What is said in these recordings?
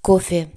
Кофе.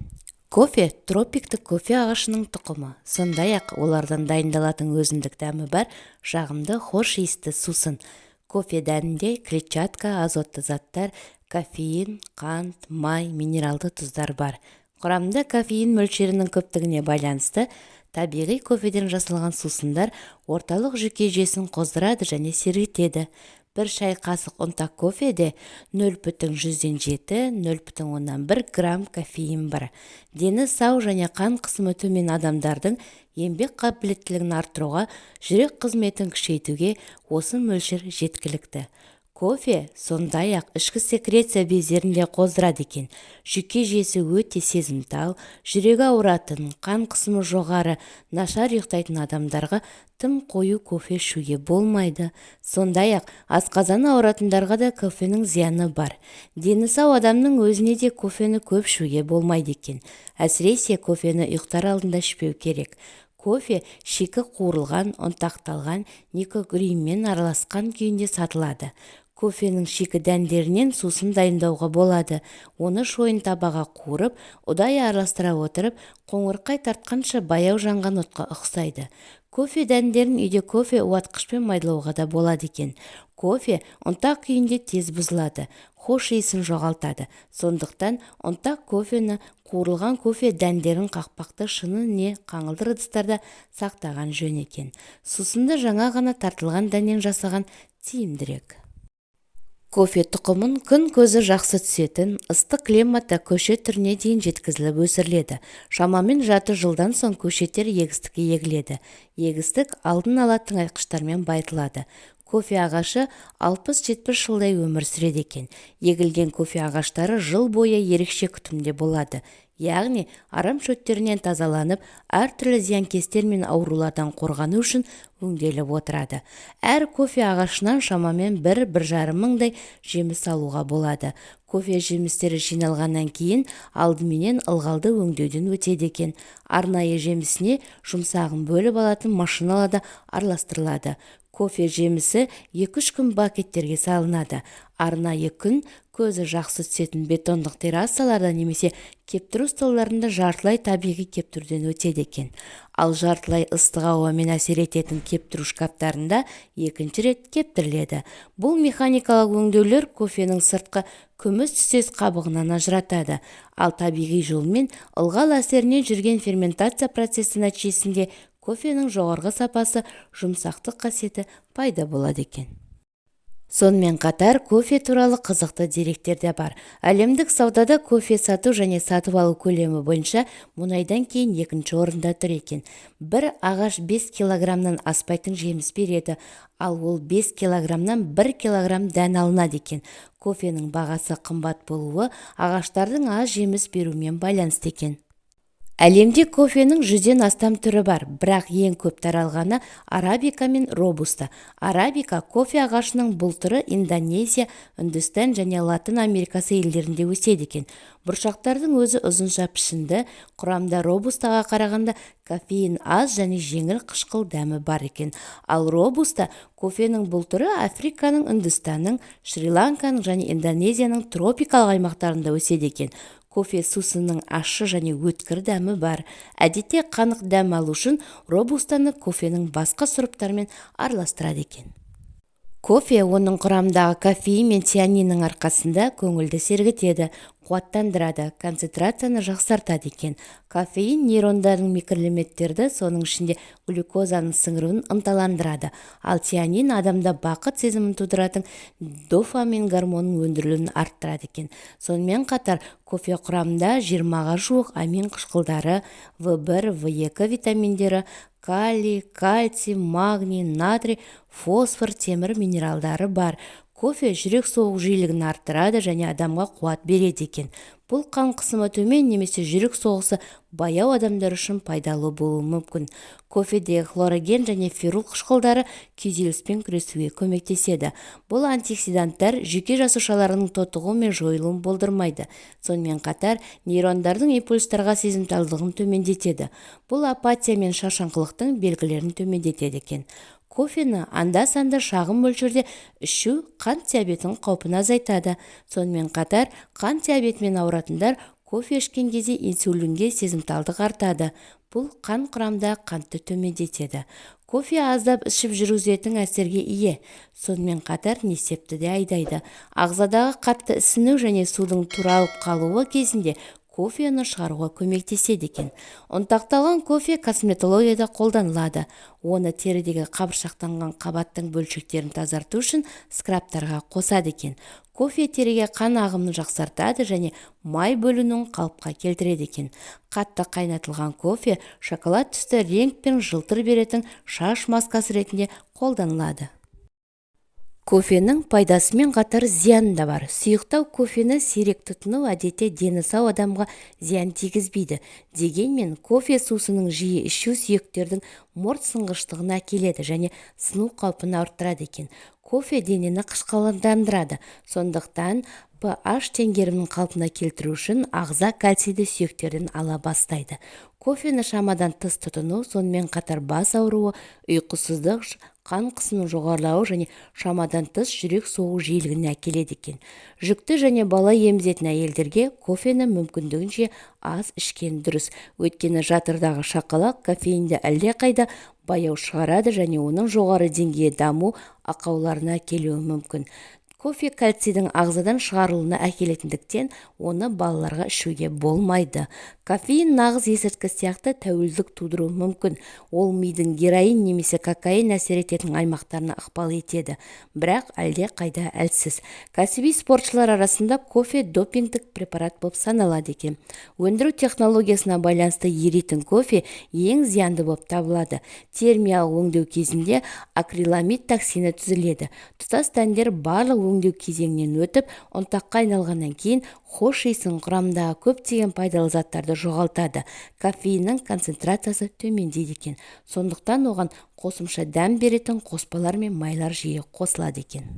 Кофе – тропиктік кофе ағашының тұқымы. Сондай-ақ олардан дайындалатын өзіндік дәмі бар, жағымды хош иісті сусын. Кофе дәнінде клетчатка, азотты заттар, кофеин, қант, май, минералды тұздар бар. Құрамында кофеин мөлшерінің көптігіне байланысты табиғи кофеден жасалған сусындар орталық жүйке жүйесін қоздырады және сергітеді. Бір шай қасық ұнтақ кофеде 0,07-0,1 грамм кофеин бар. Дені сау және қан қысымы төмен адамдардың еңбек қабілеттілігін арттыруға, жүрек қызметін күшейтуге осы мөлшер жеткілікті. Кофе сондай-ақ ішкі секреция бездерін де қоздырады екен. Жүйке жүйесі өте сезімтал, жүрегі ауыратын, қан қысымы жоғары, нашар ұйықтайтын адамдарға тым қою кофе ішуге болмайды. Сондай-ақ асқазаны ауыратындарға да кофенің зияны бар. Дені сау адамның өзіне де кофені көп ішуге болмайды екен. Әсіресе кофені ұйықтар алдында ішпеу керек. Кофе шикі қуырылған, ұнтақталған, никогринмен араласқан күйінде сатылады. Кофенің шикі дәндерінен сусын дайындауға болады. Оны шойын табаға қуырып, ұдайы араластыра отырып, қоңырқай тартқанша баяу жанған отқа ұқсайды. Кофе дәндерін үйде кофе уатқышпен майдалауға да болады екен. Кофе ұнтақ күйінде тез бұзылады, хош иісін жоғалтады. Сондықтан ұнтақ кофені, қуырылған кофе дәндерін қақпақты шыны не қаңылтыр ыдыстарда сақтаған жөн екен. Сусынды жаңа ғана тартылған дәннен жасаған тиімдірек. Кофе тұқымын күн көзі жақсы түсетін, ыстық климатта көшет түріне дейін жеткізіліп өсіріледі. Шамамен жарты жылдан соң көшеттер егістікке егіледі. Егістік алдын ала тыңайтқыштармен байытылады. Кофе ағашы 60-70 жылдай өмір сүреді екен. Егілген кофе ағаштары жыл бойы ерекше күтімде болады. Яғни арам шөптерінен тазаланып, әртүрлі зиянкестер мен аурулардан қорғану үшін өңделіп отырады. Әр кофе ағашынан шамамен 1-1,5 мыңдай жеміс алуға болады. Кофе жемістері жиналғаннан кейін алдыменен ылғалды өңдеуден өтеді екен. Арнайы жемісіне жұмсағын бөліп алатын машиналарда араластырылады. Кофе жемісі 2-3 күн бакеттерге салынады. Арнайы күн көзі жақсы түсетін бетондық террасаларда немесе кептіру столдарында жартылай табиғи кептіруден өтеді екен. Ал жартылай ыстық ауамен әсер ететін кептіру шкафтарында екінші рет кептіріледі. Бұл механикалық өңдеулер кофенің сыртқы күміс түстес қабығынан ажыратады. Ал табиғи жолмен ылғал әсерінен жүрген ферментация процесі нәтижесінде кофенің жоғарғы сапасы, жұмсақтық қасиеті пайда болады екен. Сонымен қатар кофе туралы қызықты деректер де бар. Әлемдік саудада кофе сату және сатып алу көлемі бойынша мұнайдан кейін екінші орында тұр екен. Бір ағаш 5 килограммнан аспайтын жеміс береді, ал ол 5 килограммнан 1 килограмм дән алынады екен. Кофенің бағасы қымбат болуы ағаштардың аз жеміс беруімен байланысты екен. Әлемде кофенің 100-ден астам түрі бар, бірақ ең көп таралғаны арабика мен робуста. Арабика кофе ағашының бұл түрі Индонезия, Үндістан және Латын Америкасы елдерінде өседі екен. Бұршақтардың өзі ұзынша пішінді, құрамында робустаға қарағанда кофеин аз және жеңіл қышқыл дәмі бар екен. Ал робуста кофенің бұл түрі Африканың, Үндістанның, Шри-Ланканың және Индонезияның тропикалық аймақтарында өседі екен. Кофе сусынының ащы және өткір дәмі бар. Әдетте қанық дәм алу үшін робустаны кофенің басқа сұрыптарымен араластырады екен. Кофе оның құрамындағы кофеин мен теаниннің арқасында көңілді сергітеді, қуаттандырады, концентрацияны жақсартады екен. Кофеин нейрондардың микроэлементтерді, соның ішінде глюкозаны сіңіруін ынталандырады. Ал теанин адамда бақыт сезімін тудыратын дофамин гормонының өндірілуін арттырады екен. Сонымен қатар кофе құрамында 20-ға жуық амин қышқылдары, В1, В2 витаминдері, калий, кальций, магний, натрий, фосфор, темір минералдары бар. Кофе жүрек соғу жиілігін арттырады және адамға қуат береді екен. Бұл қан қысымы төмен немесе жүрек соғысы баяу адамдар үшін пайдалы болуы мүмкін. Кофедегі хлороген және ферул қышқылдары күйзеліспен күресуге көмектеседі. Бұл антиоксиданттар жүйке жасушаларының тотығуы мен жойылуын болдырмайды. Сонымен қатар нейрондардың импульстарға сезімталдығын төмендетеді. Бұл апатия мен шаршаңқылықтың белгілерін төмендетеді екен. Кофені анда-санда шағын мөлшерде ішу қант диабетінің қаупін азайтады. Сонымен қатар қант диабетімен ауыратындар Кофе ішкен кезде инсулинге сезімталдық артады. Бұл қан құрамындағы қантты төмендетеді. Кофе аздап ішіп жүргізетін әсерге ие. Сонымен қатар несепті де айдайды. Ағзадағы қатты ісіну және судың туралып қалуы кезінде кофені шығаруға көмектеседі екен. Ұнтақталған кофе косметологияда қолданылады. Оны терідегі қабыршақтанған қабаттың бөлшектерін тазарту үшін скрабтарға қосады екен. Кофе теріге қан ағымын жақсартады және май бөлінуін қалыпқа келтіреді екен. Қатты қайнатылған кофе шоколад түсті реңк пен жылтыр беретін шаш маскасы ретінде қолданылады. Кофенің пайдасымен қатар зияны да бар. Сұйықтау кофені сирек тұтыну әдетте дені сау адамға зиян тигізбейді. Дегенмен кофе сусынын жиі ішу сүйектердің морт сынғыштығына әкеледі және сыну қаупін арттырады екен. Кофе денені қышқылдандырады. Сондықтан pH теңгерімін қалпына келтіру үшін ағза кальцийді сүйектерден ала бастайды. Кофені шамадан тыс тұтыну сонымен қатар бас ауруы, ұйқысыздық, қан қысымының жоғарылауы және шамадан тыс жүрек соғу жиілігіне әкеледі екен. Жүкті және бала емізетін әйелдерге кофені мүмкіндігінше аз ішкен дұрыс. Өйткені жатырдағы шақалақ кофеинді әлдеқайда баяу шығарады және оның жоғары деңгейі даму ақауларына әкелуі мүмкін. Кофе кальцийдің ағзадан шығарылуына әкелетіндіктен оны балаларға ішуге болмайды. Кофеин нағыз есірткі сияқты тәуелділік тудыруы мүмкін. Ол мидың героин немесе кокаин әсер ететін аймақтарына ықпал етеді, бірақ әлде қайда әлсіз. Кәсіби спортшылар арасында кофе допингтік препарат болып саналады екен. Өндіру технологиясына байланысты еритін кофе ең зиянды болып табылады. Термиялық өңдеу кезінде акриламид токсині түзіледі. Тұтас дәндер барлық өңдеу кезеңінен өтіп, ұнтаққа айналғаннан кейін хош иісін, құрамындағы көптеген пайдалы заттарды жоғалтады. Кофеиннің концентрациясы төмендейді екен. Сондықтан оған қосымша дәм беретін қоспалар мен майлар жиі қосылады екен.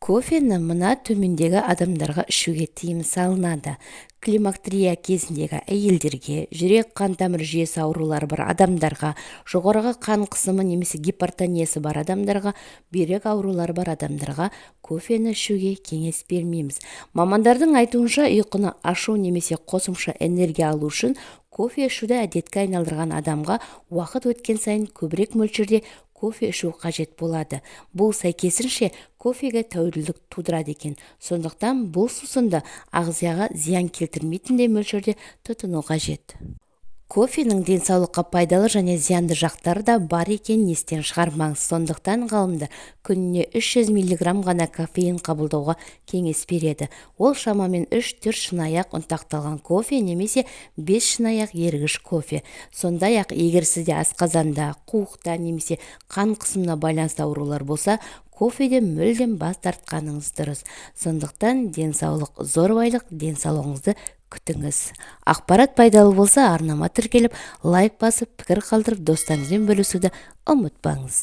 Кофені мына төмендегі адамдарға ішуге тыйым салынады. Климактерия кезіндегі әйелдерге, жүрек қан тамыр жүйесі аурулары бар адамдарға, жоғарғы қан қысымы немесе гипертониясы бар адамдарға, бүйрек аурулары бар адамдарға кофені ішуге кеңес бермейміз. Мамандардың айтуынша, ұйқыны ашу немесе қосымша энергия алу үшін кофе ішуді әдетке айналдырған адамға уақыт өткен сайын көбірек мөлшерде кофе ішу қажет болады. Бұл сәйкесінше кофеге тәуелділік тудырады екен. Сондықтан бұл сусынды ағзаға зиян келтірмейтіндей мөлшерде тұтыну қажет. Кофенің денсаулыққа пайдалы және зиянды жақтары да бар екенін естен шығармаңыз. Сондықтан ғалымдар күніне 300 миллиграмм ғана кофеин қабылдауға кеңес береді. Ол шамамен 3-4 шыныаяқ ұнтақталған кофе немесе 5 шыныаяқ ергіш кофе. Сондай-ақ, егер сізде асқазанда, қуықта немесе қан қысымына байланысты аурулар болса, кофеден мүлдем бас тартқаныңыз дұрыс. Сондықтан денсаулық зор байлық, денсаулығыңызды күтіңіз. Ақпарат пайдалы болса, арнама тіркеліп, лайк басып, пікір қалдырып, достарыңызбен бөлісуді ұмытпаңыз.